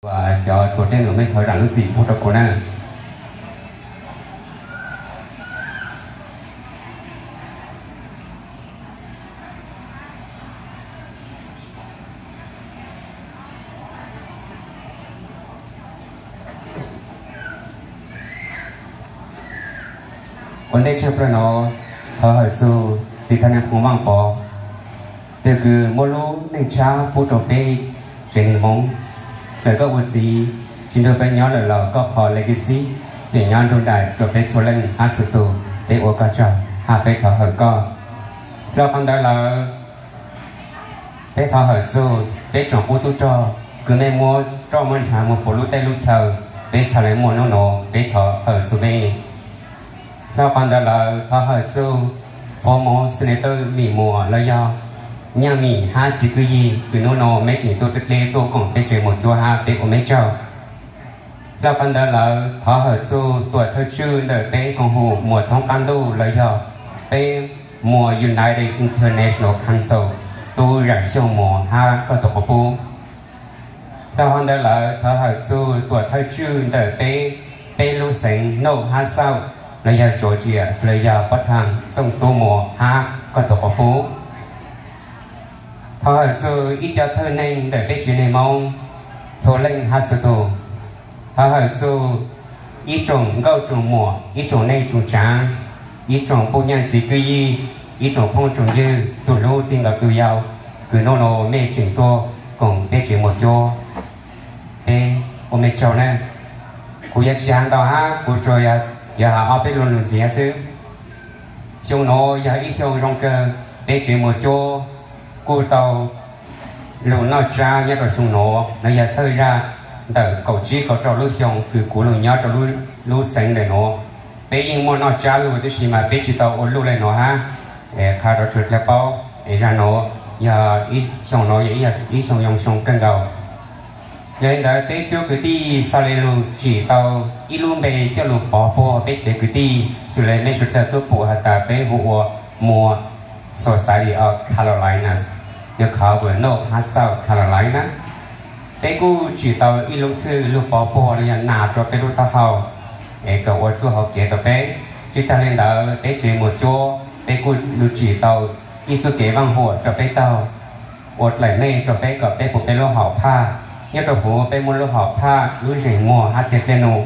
Uas cov tuam dej num mej thov zaam lub txim pub rau kuv na. Ua ntej tshaj plaws no, thov hawm txug txiv thaj neeg Phoo Vaaj Pov, tug kws muab lub neej tshab pub rau peb tsev neeg Moob. Txawm koj ua txiv tsi nrug peb nyob lawm los koj qhov legacy tseem nyob nrug nraim rua peb txhua leej hab txhua tug. Peb ua koj tsaug hab peb thov hawm koj. Rua qhov ntawd lawm, peb thov hawm txug peb tsoom qub tub rog kws mej muab roj muab ntsha moog puv lub teb lub chaw, peb txhad le muaj nub nuav. Peb thov hawm txug mej. Rua qhov ntawd lawm, thov hawm txug former Senator Mim Muas los yog Nyaaj Mim hab txiv kwj yig kws nub nuav mej tseem tuaj dleb tuaj koom peb tsev Muas Cuab hab peb ua mej tsaug. Rua qhov ntawd lawm, thov hawm txug tuam thawj tswj ntawm peb koom hum Muas Thoob Qaab Ntuj los yog peb Muas United International Council, Tub Zaam Xyooj Muas hab koj tug quas pub. Rua qhov ntawd lawm, thov hawm txug tuam thawj tswj ntawm peb, peb lub xeev North hab South los yog Georgia los yog Portland, Txooj Tub Muas hab koj tug quas pub. Thov hawm txug ib co thawj neeg ntawm peb tsev neeg Moob txhua leej hab txhua tug. Thov hawm txug ib tsoom nkauj tsoom muam, ib tsoom neej tsoom tsaav, ib tsoom puj nyaaj txiv kwj yig, ib tsoom phooj tsoom ywg, tug hlub txij nkaus tug yau, kws nub nuav mej tseem tuaj koom peb tsev Muas Cuab. Peb ua mej tsaug na. Kuv yuav tsi has ntau hab, kuv tsuas yog has ob peb lug lug ntxiv xwb. Xyoo nuav yog ib xyoo zoo kawg, peb tsev Muas Cuab kuj tau lug noj tsab nyob rua xyoo nuav. Nuav yog thawj zag ntawm kaum tsib kaum rau lub xyoo kws kuv lug nyob rua lub xeev ntawm nuav. Peb yeej muaj noj tsab lug tib si mas peb tsi tau ua luj le nuav hab. Qha rua suav dlawg paub, zag nuav yog ib xyoo nuav yog ib xyoo zoo xyoo kawg nkaus. Yog li ntawd peb cuab kwv tij txhad le lug tsim tau ib lub npe coj lug pov puag peb tsev kwv tij, xws le mej suav dlawg tub pum has tas peb hu ua Muas Society of Carolinas, nws qhov North hab South Carolina. Peb kuj tsim tau ib lub thwj lug pov puag los yog nas rua peb lub taub hau es kom ua txuj hauv kev rua peb. Tsi taag le ntawd, peb tsev Muas Cuab peb kuj lug tsim tau ib txuj kev vaaj huam rua peb taug, ua dlaim mej rua peb kom peb puv peb lub hom phaj. Nyob rua huv peb muaj lub hom phaj lub zeem muag hab tiag dlej num.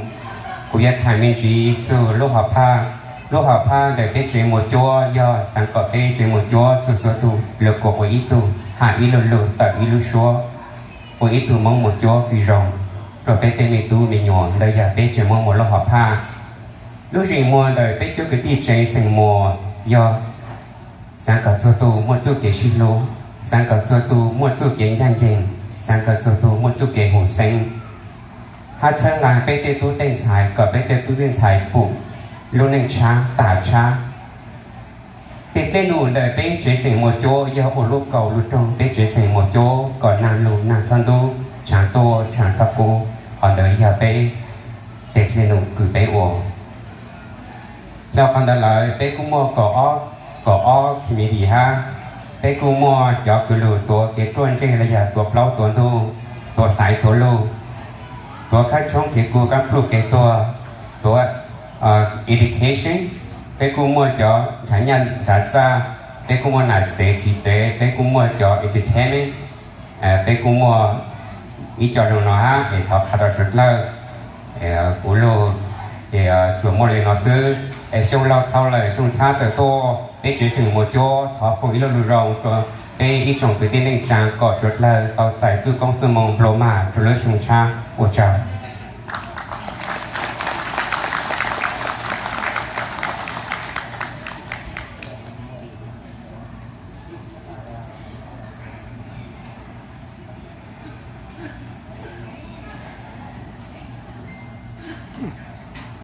Kuv yuav thaam me ntsis txug lub hom phaj. Lub hom phaj ntawm peb tsev Muas Cuab yog xaav kom peb tsev Muas Cuab txhua txhua tug lug kuas ua ib tug, has ib lug lug, tawm ib lub suab, ua ib tug Moob Muas Cuab kws zoo rua peb tej me tub me nyuam. Ntawd yog peb tsev Moob Muas lub hom phaj. Lub zeem muag ntawm peb cuab kwv tij tsev xeem Muas yog xaav kom txhua tug muaj txuj kev sib hlub, xaav kom txhua tug muaj txuj kev ncaaj nceeg, xaav kom txhua tug muaj txuj kev hum xeeb, hab txhawb nqa peb tej tub tej ntxhais kom peb tej tub tej ntxhais pum lub neej tshab tas tshab. Tej dlej num ntawm peb tsev xeem Muas Cuab yog ua lub kaus lub roog peb tsev xeem Muas Cuab kom naag lug naag txhob ntub, tshaav tuaj tshaav txhob kub. Qhov ntawd yog peb tej dlej num kws peb ua. Rua qhov ntawd lawm, peb kuj muaj kaum ob, kaum ob committee hab. Peb kuj muaj cov kws lug tuav kev ruaj ntseg los yog tuav plaub tuav ntug, tuav xaiv tuav lug, tuav khaub tshoob kev kuj kab pluj kev tuag, tuav education. Peb kuj muaj cov nrhav nyaj nrhav txag. Peb kuj muaj nam txev txiv txev. Peb kuj muaj cov entertainment. Peb kuj muaj ib co zoo no hab es thov qha rua suav dlawg, kuv lug ces tsuas muaj le no xwb. Es xyoo laug dhau lawm, xyoo tshab tawm tuaj, peb tsev xeem Muas Cuab thov foom ib lo lus zoo rua peb ib tsoom kwv tij neej tsaa kom suav dlawg tau txais txuj koob txuj moo nplua mag rua lub xyoo tshab. Ua tsaug.